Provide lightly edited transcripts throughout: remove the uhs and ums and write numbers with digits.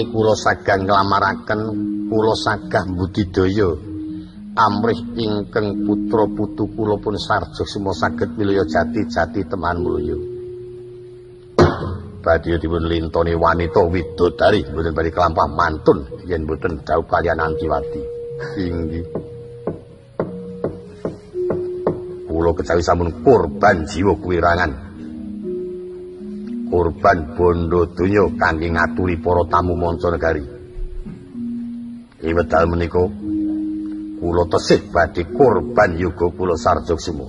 Mangke kula sagah nglamaraken, kula sagah mbudidaya amrih ingkang putra putu kula pun sarja suma saged milya jati-jati teman mulya. Badhe dipun lintoni wanita widodari mboten badhe kelampah mantun yen mboten dhaup kaliyan Antiwati. Inggih. Kula kecawi sampun korban jiwa kuwirangan. Korban bondo donya kangge ngaturi para tamu manca negari. Ing wedal menika kula tesih badhe korban yoga kula sarja suma.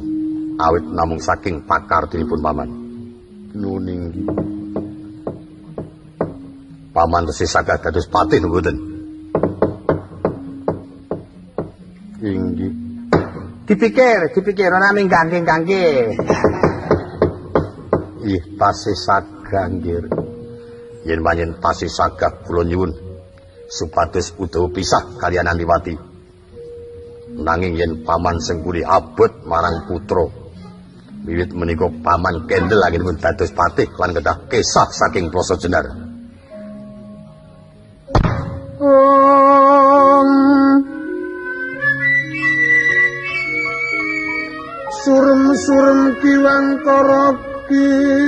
Awit namung saking pakartinipun paman. Nuning paman tesih saged dados patih mboten? Inggih. Dipikir, dipikir ora mung gangge-gangge. Ih, tasih sagah nggih. Yen pancen tasih sagah kula nyuwun supados Udawa pisah kaliyan Antiwati. Nanging yen paman Sengkuni abot marang putra, wiwit menika paman kendel anggenipun dados patih lan kedah kesah saking Plaza Jenar. Surem-surem kiwangkara kingken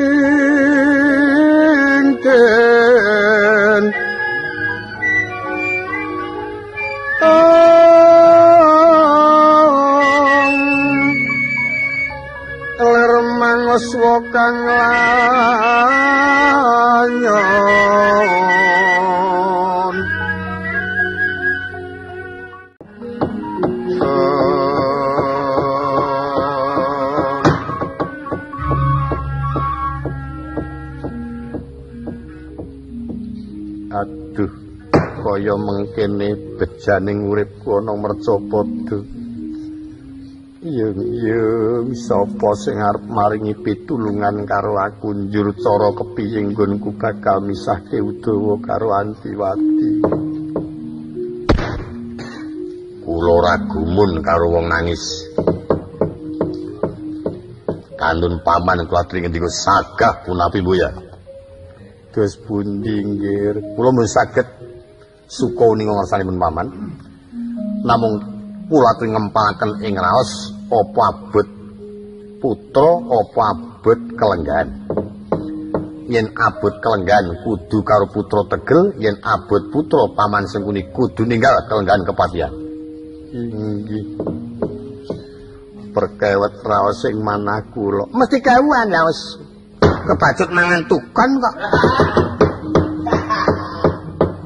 ler mangoswa kang lanyon. Aduh, kaya mengkene bejaning uripku ana mercapada. Yung-yung, sapa sing arep maringi pitulungan karo aku njur cara kepiye nggonku bakal misahke Udawa karo Antiwati. Kula ora gumun karo wong nangis. Kantun paman kula aturi ngendika sagah punapi mboya. Dos pundi nggih? Kula mboten saged suka uninga ngarsanipun paman. Namung kula aturi ngempalaken ing raos apa abot putra apa abot kelenggahan. Yen abot kelenggahan kudu karo putra tegel, yen abot putra paman Sengkuni kudu ninggal kelenggahan kepatihan. Inggih. Perkewet raos sing manah kula. Mesti kewuan raos. Kebacut mangan tukon kok.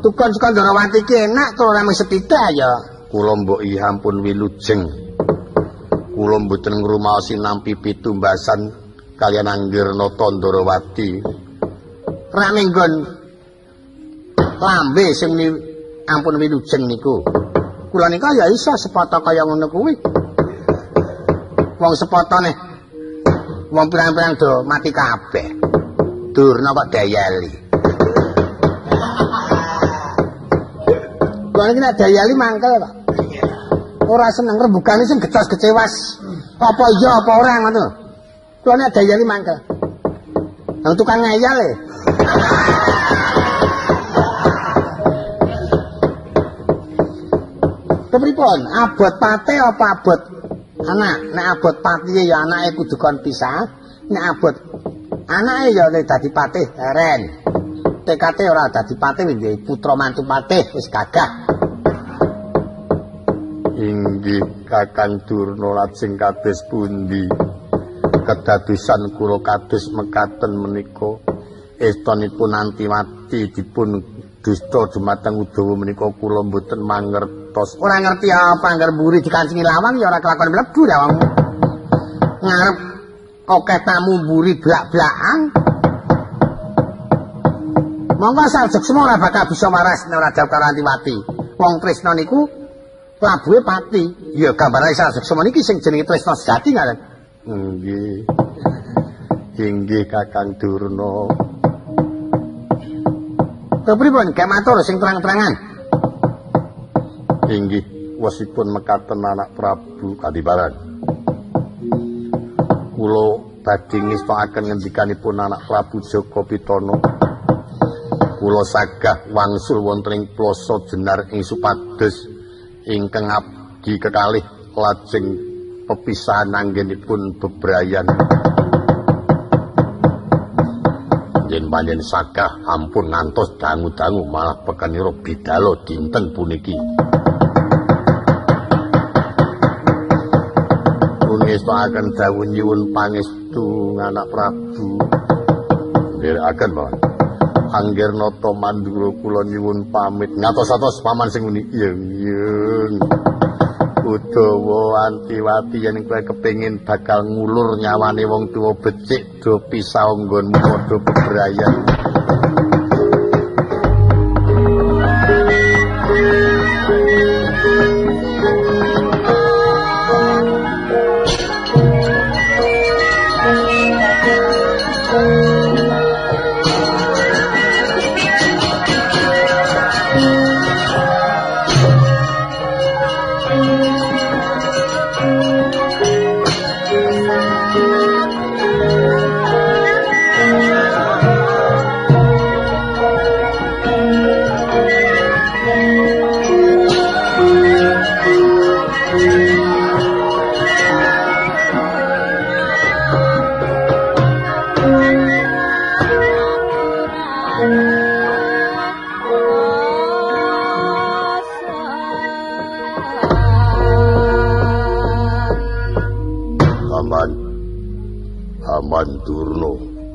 Tukon saka Ndrawati ki enak to ora mung setidak ya. Kula mbok ampun wilujeng. Kula mboten ngrumaosi nampi pitumbasan kaliyan Anggirnata Ndrawati. Rame nggon lambe sing ampun wilujeng niku. Kula nika ya iso sepata kaya ngono kuwi. Wong sepatane wong pirang-pirang do mati kabeh. Durna kok dayali. Kula niki nek dayali mangkel, Pak. Ora seneng rembugane sing gecos gecewas. Apa iya apa ora ngono. Kula nek dayali mangkel. Nang tukang ngeyel e. Kepripun? Abot pate apa abot anak? Nek abot patihe ya anake kudu kon pisah. Nek abot anake ya nek dadi patih leren. TKT ora dadi patih wis putra mantu patih wis gagah. Inggih Kakang Durna lajeng kados pundi? Kedadosan kula kados mekaten menika estonipun Antiwati dipun dusta dumateng Udawa menika kula mboten mangertos. Ora ngerti apa angger mburi dikancingi lawang ya ora kelakon mlebu ya wong. Ngarep akeh tamu mburi blak-blakan. Monggo Sarjaksma ora bakal bisa waras nek ora jawab karo Antiwati. Wong Tresna niku labuhe pati. Ya gambarane Sarjaksma niki sing jenenge Tresna sejati ngaten. Nggih. Inggih Kakang Durna. Kepripun gek matur sing terang-terangan? Inggih, wosipun mekaten anak Prabu Kadiparan. Kula badhe ngestakaken ngendikanipun anak Prabu Jaka Pitana. Kula sagah wangsul wonten ing Plaza Jenar ing supados ingkang abdi kekalih lajeng pepisahan anggenipun bebrayan. Yen panjen sagah ampun ngantos dangu-dangu malah pekanira bidala dinten puniki. Ngestokaken dawuh nyuwun pangestu anak Prabu. Nderekaken mawon. Angger Nata Mandura kula nyuwun pamit. Ngatos-atos paman sing muni. Yung yung. Udawa Antiwati yen kowe kepengin bakal ngulur nyawane wong tuwa becik do pisah nggonmu padha bebrayan.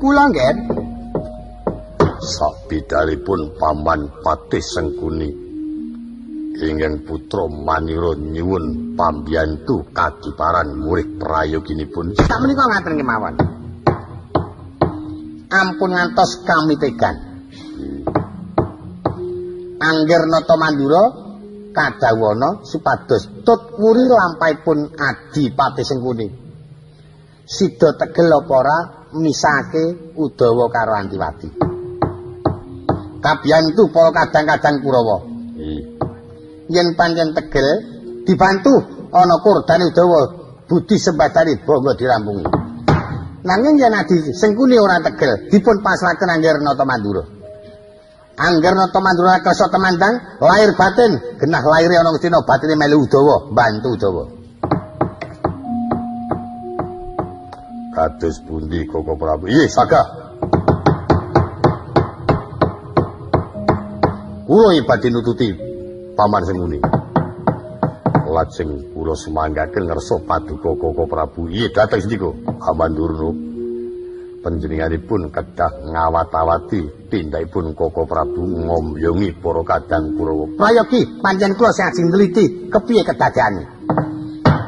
Kula nggih. Sabidalipun paman Patih Sengkuni ingkang putra Manira nyuwun pambiyantu kadiparan murid prayoginipun. Sakmenika ngaten kemawon. Ampun ngantos kamitegan. Angger Nata Mandura kadhawuhana supados tut wuri lampahipun Adi Patih Sengkuni. Sida tegel apa ora misake Udawa karo Antiwati. Kabiyantu para kadang-kadang Kurawa. Yen pancen tegel dibantu ana kurdane Udawa budi sembadane bangga dirampungi. Nanging yen Adi Sengkuni ora tegel dipun pasrahaken Angger Nata Mandura. Angger Nata Mandura kersa temandang lahir batin genah lahire ana Ngastina batine melu Udawa bantu Udawa. Kados pundi Koko Prabu? Iya, sagah. Kula badhe nututi paman Sengkuni. Lajeng kula sumanggaken ngersa paduka Koko Prabu. Iya, dhateng sendika Paman Durna. Panjenenganipun kedah ngawat-awati tindakipun Koko Prabu ngomyongi para kadang Kurawa. Prayogi pancen kula sing ajeng nliti kepiye kedadeane.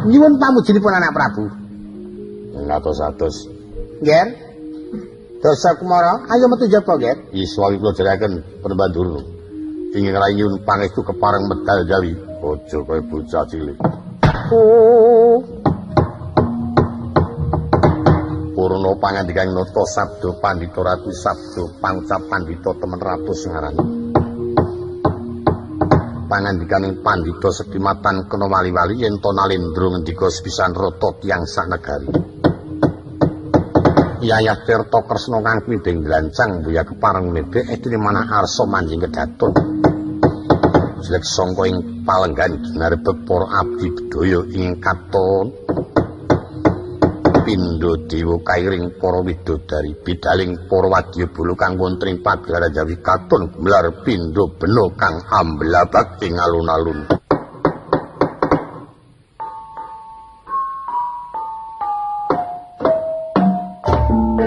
Nyuwun pamujinipun anak Prabu. Ngatos-atos. Nggih. Dasa Kumara, ayo metu jaba, nggih. Iswawi kula jeraken Panembahan Durna. Ingkang rai nyuwun pangestu kepareng medal Jawi. Aja kaya bocah cilik. Oh. Purna pangandikaning nata sabda pandhita ratu sabda pangucap pandhita temen ratus ngarani. Pangandikaning pandhita sekimatan kena wali-wali yen to nalendra ngendika sepisan rata tiyang sanegari. Yayah Tirta Kresna kang pindhing dlancang buya kepareng mebek edene manah arsa manjing kedaton. Jelek sangka ing palenggan ginarbek para abdi bedaya ing katon. Pindha dewa kairing para widodari bidaling para wadya bala kang wonten ing pagelaran Jawi katon gemelar pindha bena kang amblabak ing alun-alun. Thank you.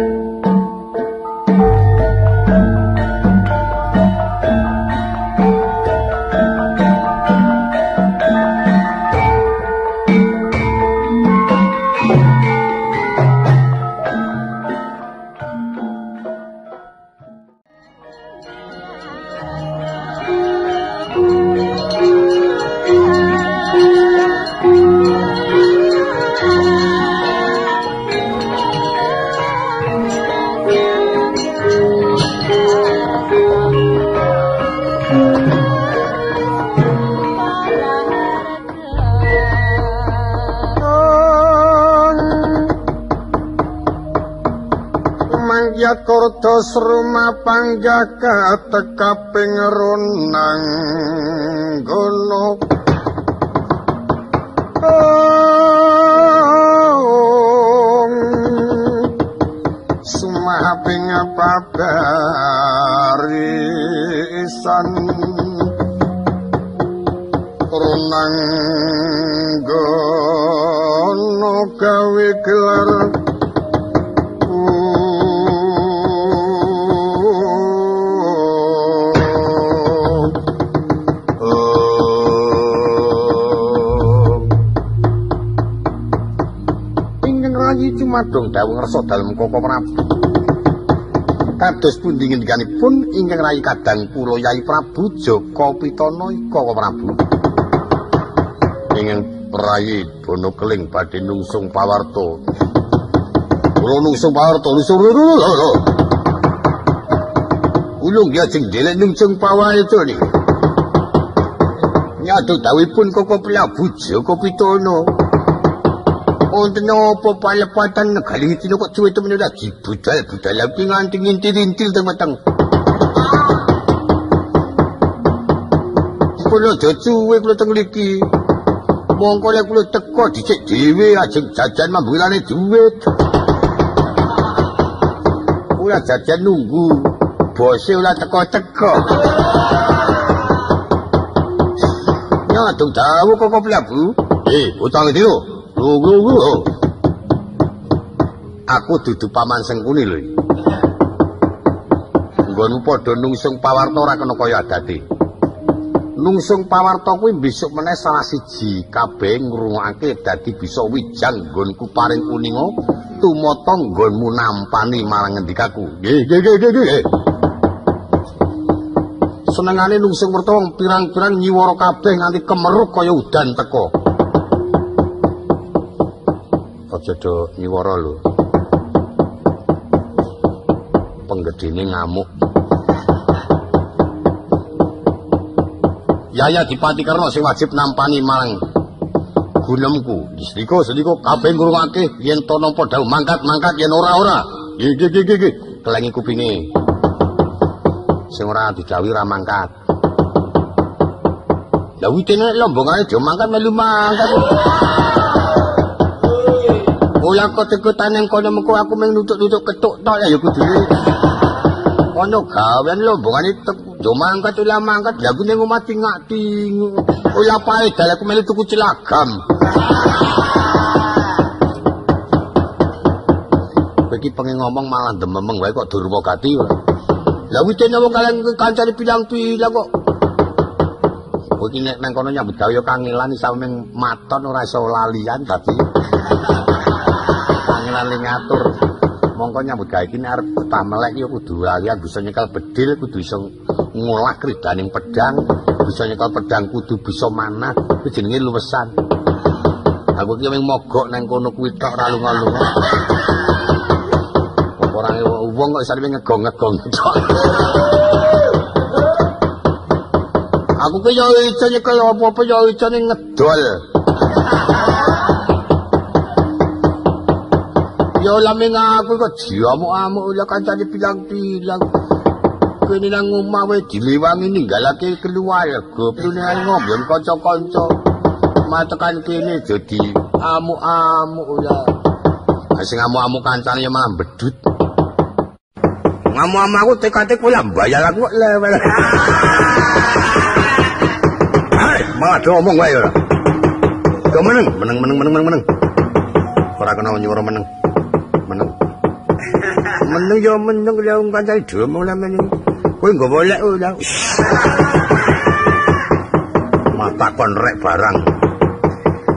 Rakyat Kordos rumah panggah katekaping runang gono. Sumahaping pabarisan runang gono gawe gelar. Cumadong dawuh ngersa dalem Koko Prabu. Kados pundi ngendikanipun ingkang rayi kadang kula Yayi Prabu Jaka Pitana Koko Prabu. Ingkang rayi Bono Keling badhe nungsung pawarta. Kula nungsung pawarta nungsung lho. Kula nggih ajeng ndelek nungsung pawarta niki. Nyadong dawuhipun Koko Prabu Jaka Pitana. Wonten napa palepatan negari Cina kok suwe temen ora dibudal-budal iki nganti ngintil-intil teng weteng. Kula aja suwe kula teng mriki. Mongko lek kula teko dhisik dhewe ajeng jajan mambulane dhuwit. Kula jajan nunggu bose ora teko-teko. Nyadong dawuh Koko Prabu. Utang iki lho. Lho. Aku dudu paman Sengkuni lho. Nggonmu padha nungsung pawarta ora kena kaya adate. Nungsung pawarta kuwi besok meneh salah siji kabeh ngrungokake dadi bisa wijang nggonku paring uninga tumata nggonmu nampani marang ngendikaku. Nggih, nggih, nggih, nggih. Senengane nungsung werta wong pirang-pirang nyiwara kabeh nganti kemeruk kaya udan teka. Aja do nyiwara lho. Penggedene ngamuk. Yaya Dipati Karna sing wajib nampani marang gunemku. Sendika sendika kabeh ngrungokake yen to nampa dawuh mangkat-mangkat yen ora-ora. Nggih nggih nggih nggih. Kelengi kupinge. Sing ora didhawuhi ora mangkat. Lah witene lombongane do mangkat melu mangkat. Ora kok tekutan nang kono mengko aku mung nutuk-nutuk ketuk tok ya kudune. Ono gawean lombongane do mangkat ora mangkat lha aku ning omah tingak-tinguk. Ora pae dal aku melu tuku celagam. Kowe iki pengen ngomong malah dememeng wae kok durwa gati ora. Lah witene wong kaleng kancane pilang-pilang kok. Kowe iki nek nang kono nyambut gawe ya kangelan iso mung maton ora iso lalian dadi. Kangelan ngatur. Mongko nyambut gawe iki nek arep betah melek ya kudu lalian bisa nyekel bedil, kudu iso ngolah kridaning pedang, bisa nyekel pedang kudu bisa manah, kuwi jenenge luwesan. Aku iki mung mogok nang kono kuwi tok ora lunga-lunga. Ora wong kok isane ngegong-ngegong tok. Aku ki yo iso nyekel apa-apa yo iso ngedol. Yo laming aku kok diamuk-amuk lha kancane pilang-pilang. Kene nang omah wae dilewangi ninggalake keluarga, plune ngombe kanca-kanca. Matekan kene dadi amuk-amuk lha. Sing amuk-amuk kancane ya malah bedut. Ngamuk-amuk aku TKT kowe lah mbayar aku kok lewel. Hai, malah do omong wae ora. Do meneng, meneng meneng meneng meneng. Ora kena nyuwara meneng. Meneng. Meneng ya meneng lha wong kancane do omong lah meneng. Kowe nggawa lek ora. Mata kon rek barang.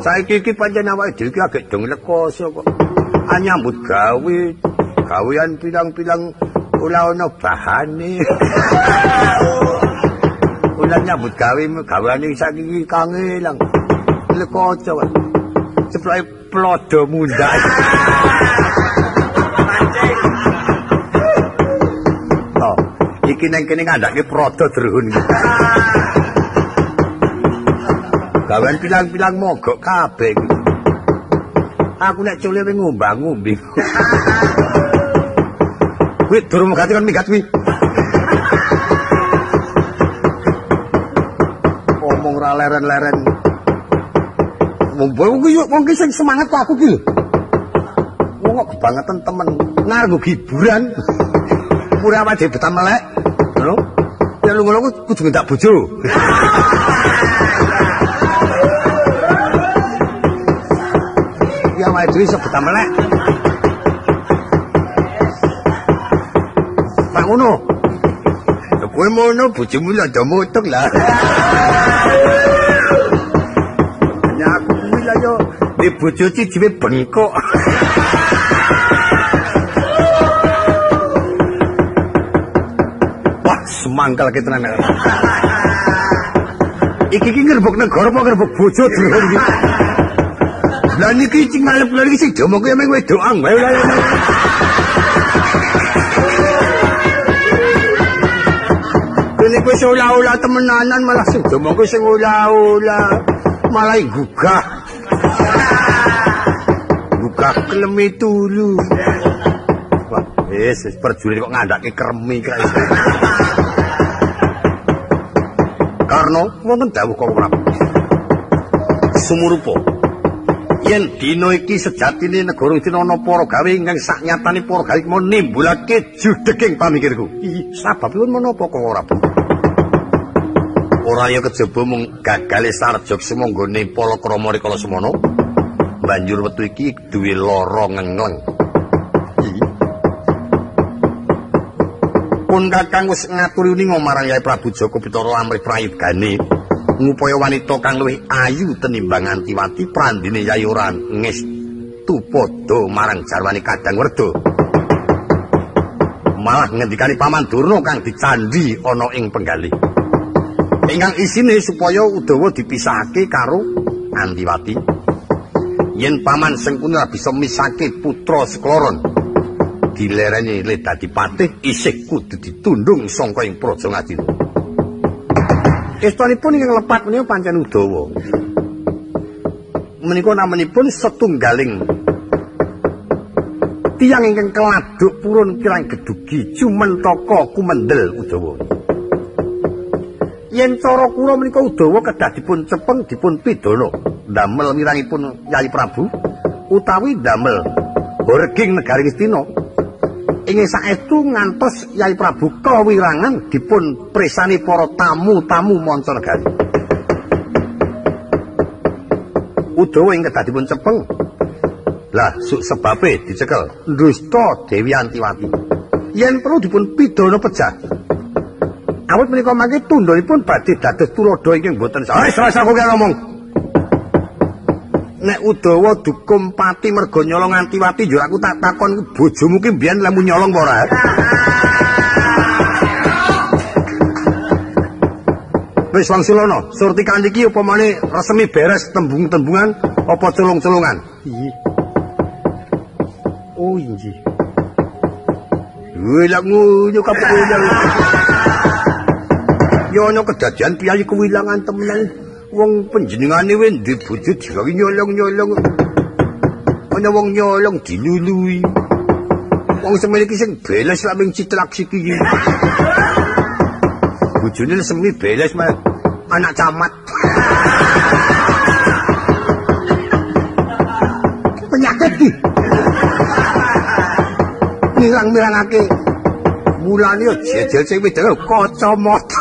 Saiki iki pancen awake dhewe iki agek dong lekoso kok. Anyambut gawe, gawean pilang-pilang ora ana bahane. Ora nyambut gawe, gaweane saiki iki kangelan. Lekoso kok. Ceploke plodo mundhak. Oh, iki nang kene ngandhake prodo druhun. Gawean pilang-pilang mogok kabeh iki. Aku nek cule wis ngombang-ngombe. Kuwi durung megati kon minggat kuwi. Omong ra leren-leren. Wong kuwi wong ki sing semangat kok aku ki lho. Wong kok kebangetan temen nganggo hiburan. Pura awake dhewe betah melek. Ngono. Ya lu ngono kudu ngendak bojo. Ya awake dhewe iso betah melek. Pak ngono. Ya kowe ngono bojomu lho aja mutung lah. Ya aku kuwi lah yo di bojo cijiwe bengkok. Wah, semangkal ki tenan. Iki ki ngerbuk negara apa ngerbuk bojo durung iki. Lah niki sing ngalep lho iki sing diomongke mung wedokan wae lha. Kene wis olah-olah temenanan malah sing diomongke sing olah-olah malah gugah. Gugah klemi tulu. Wah, wis prajurit kok ngandhake kremi kae. Karno wonten dawuh Koko Prabu. Sumurupa yen dina iki sejatine negara iki ana para gawe ingkang saknyatane para gawe mau nimbulake judeging pamikirku. Ih, sababipun menapa Koko Prabu? Ora ya kejaba mung gagale Sarjok sumanggone palakrama rikala semono. Banjur wektu iki duwe lara ngengleng. Pun kakang wis ngaturi uninga marang Yai Prabu Jaka Pitara amrih prayogane ngupaya wanita kang luwih ayu tenimbang Antiwati prandine Yai ora ngestu padha marang jarwane Kadang Werda. Malah ngendikane Paman Durna kang dicandhi ana ing penggalih. Ingkang isine supaya Udawa dipisahake karo Antiwati. Yen Paman Sengkuni ora bisa misake putra Sekloron, dilereni le dadi patih isih kudu ditundung sangka ing Praja Ngastina. Estunipun ingkang lepat menika pancen Udawa. Menika namanipun setunggaling tiyang ingkang keladuk purun kirang gedugi jumentaka kumendel Udawa. Yen cara kula menika Udawa kedah dipun cepeng dipun pidana ndamel mirangipun Yai Prabu utawi ndamel horging negari Ngastina. Ing saestu ngantos Yai Prabu kawirangan dipun presani para tamu-tamu manca negari. Udawa ing kedah dipun cepeng. Lah suk sebabe dicekel ndusta Dewi Antiwati. Yen perlu dipun pidana pejah. Awit menika mangke tundhonipun badhe dados tuladha ingkang boten sah. Wis ora aku ngomong. Nek Udawa dukum pati merga nyolong Antiwati yo aku tak takon bojomu ki mbiyen lemu nyolong apa ora? Wis wangsulana, surti kanthi iki upamane resemi beres tembung-tembungan apa culung-culungan? Iya. Oh injih. Wih lha ngono kabeh. Ya ana kedadian piyayi kewilangan temenan. Wong panjenengane wis ndek bojo digawe nyolong-nyolong. Ana wong nyolong dilului. Wong semene iki sing beles lak ming citlak siki. Bojone semi beles mah anak camat. Penyakit iki. Mirang-mirangake. Mulane yo jejel sing wedok kacamata.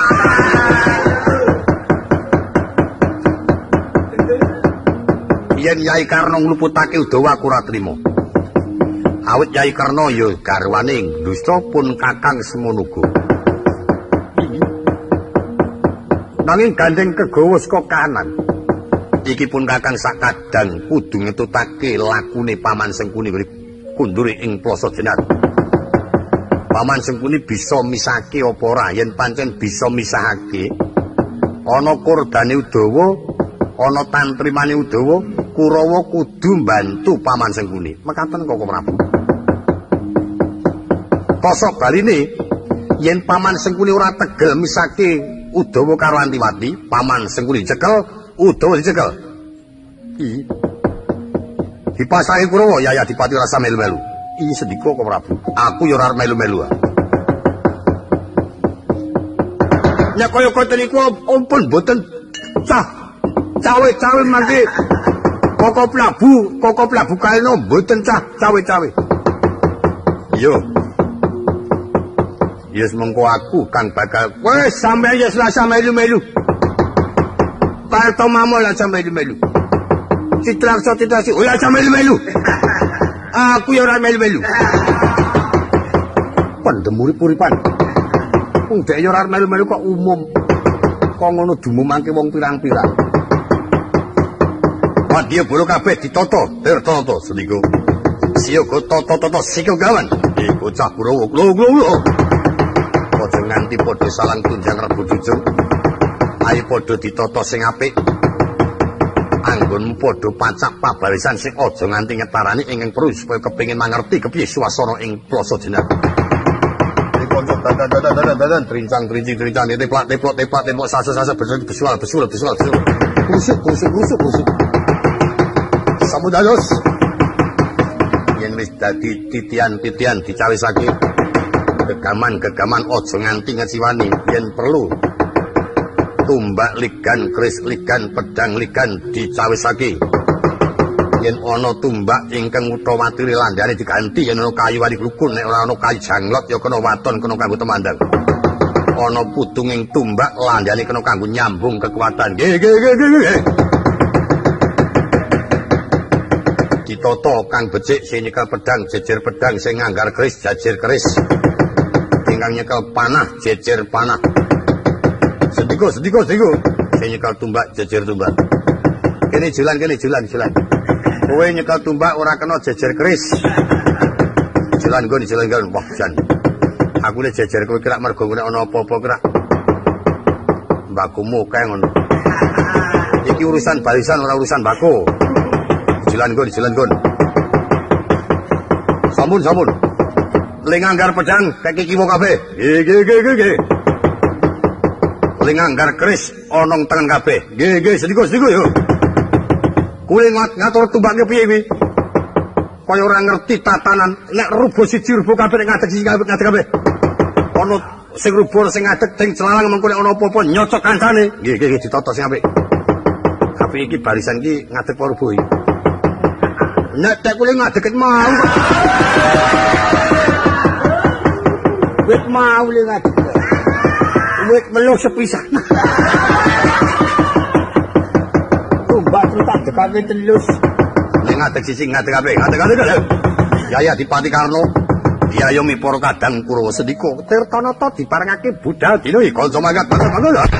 Yen Yai Karna ngluputake Udawa aku ora trima. Awit Yai Karna ya garwane dusta pun kakang semono uga. Nanging gandeng kegawa saka kahanan. Iki pun kakang sakadang kudu ngetutake lakune Paman Sengkuni kundure ing Plasa Jenar. Paman Sengkuni bisa misake apa ora? Yen pancen bisa misahake ana kordane Udawa, ana tantrimane Udawa, Kurawa kudu mbantu Paman Sengkuni. Mekaten Koko Prabu. Kosok baline yen Paman Sengkuni ora tegel misake Udawa karo Antiwati, Paman Sengkuni dicekel, Udawa dicekel. I. Dipasake Kurawa, ya ya Adipati ora melu-melu. I sendika Koko Prabu, aku ya ora melu-melu. Nek kaya koten niku ampun mboten cah cawe-cawe mangke Koko Prabu Kalena mboten cah cawe-cawe. Iya. Yes mengko aku kang bakal wis sampeyan ya selasa melu-melu. Parto mamo lah sampe melu-melu. Citraksa titrasi ora sampe melu-melu. Aku ya ora melu-melu. Pendem urip-uripan. Wong dhek ya ora melu-melu kok umum. Kok ngono dumumake wong pirang-pirang. Wadya bolo kabeh ditata, tirta seniku. Siyaga tata-tata sika gawan. Iki bocah Kurawa. Lho. Aja nganti padha salang tunjang rebut jujur. Ayo padha ditata sing apik. Anggon padha pacak pabarisan sing aja nganti ngetarani ingkang perlu supaya kepengin mangerti kepiye suasana ing Plaza Jenar. Iki kanca dadan trincang trincing trincang teplak teplok teplak teplok sasa-sasa besul besul besul besul besul. Kusuk kusuk kusuk kusuk. Samudados. Yen wis dadi titian-titian dicawisake. Gegaman-gegaman aja nganti ngeciwani yen perlu tumbak ligan, keris ligan, pedang ligan dicawisake. Yen ana tumbak ingkang utawa watire landhane diganti, yen ana kayu wali glukun, nek ora ana kayu janglot ya kena waton kena kanggo temandang. Ana putunging tumbak landhane kena kanggo nyambung kekuatan. Nggih nggih nggih nggih. Ditata kang becik sing nyekel pedang jejer pedang, sing nganggar keris jejer keris. Ingkang nyekel panah jejer panah. Sendiko sendiko sendiko. Sing nyekel tumbak jejer tumbak. Kene julan kene julan julan. Kowe nyekel tumbak ora kena jejer keris. Julan nggon julan nggon. Wah jan. Aku le jejer kowe kira mergo nek ana apa-apa kira. Mbakumu kae ngono. Iki urusan barisan ora urusan mbako. Julan nggon julan nggon. Sampun sampun. Ling anggar pedang kaki kiwa kabeh. Nggih nggih nggih nggih. Ling anggar keris ana tengen kabeh. Nggih nggih sendiko sendiko yo. Kuwi ngatur tumbake piye kuwi? Kaya ora ngerti tatanan. Nek rubuh siji rubuh kabeh, nek ngadeg siji kabeh ngadeg kabeh. Ana sing rubuh sing ngadeg ding celalang mengko nek ana apa-apa nyocok kancane. Nggih nggih ditata sing apik. Tapi iki barisan iki ngadeg apa rubuh iki? Nek tek kuwi ngadeg mau kok. Wit mau le ngadeg. Wit meluh sepisan. Tumbak terus tak dekake telus. Nek ngadeg sisi ngadeg kabeh, ngadeg ngadeg. Yaya Dipati Karno, diayomi para kadang Kurawa sendika, Tirtanata diparengake budal dina iki kanca mangkat mangkat.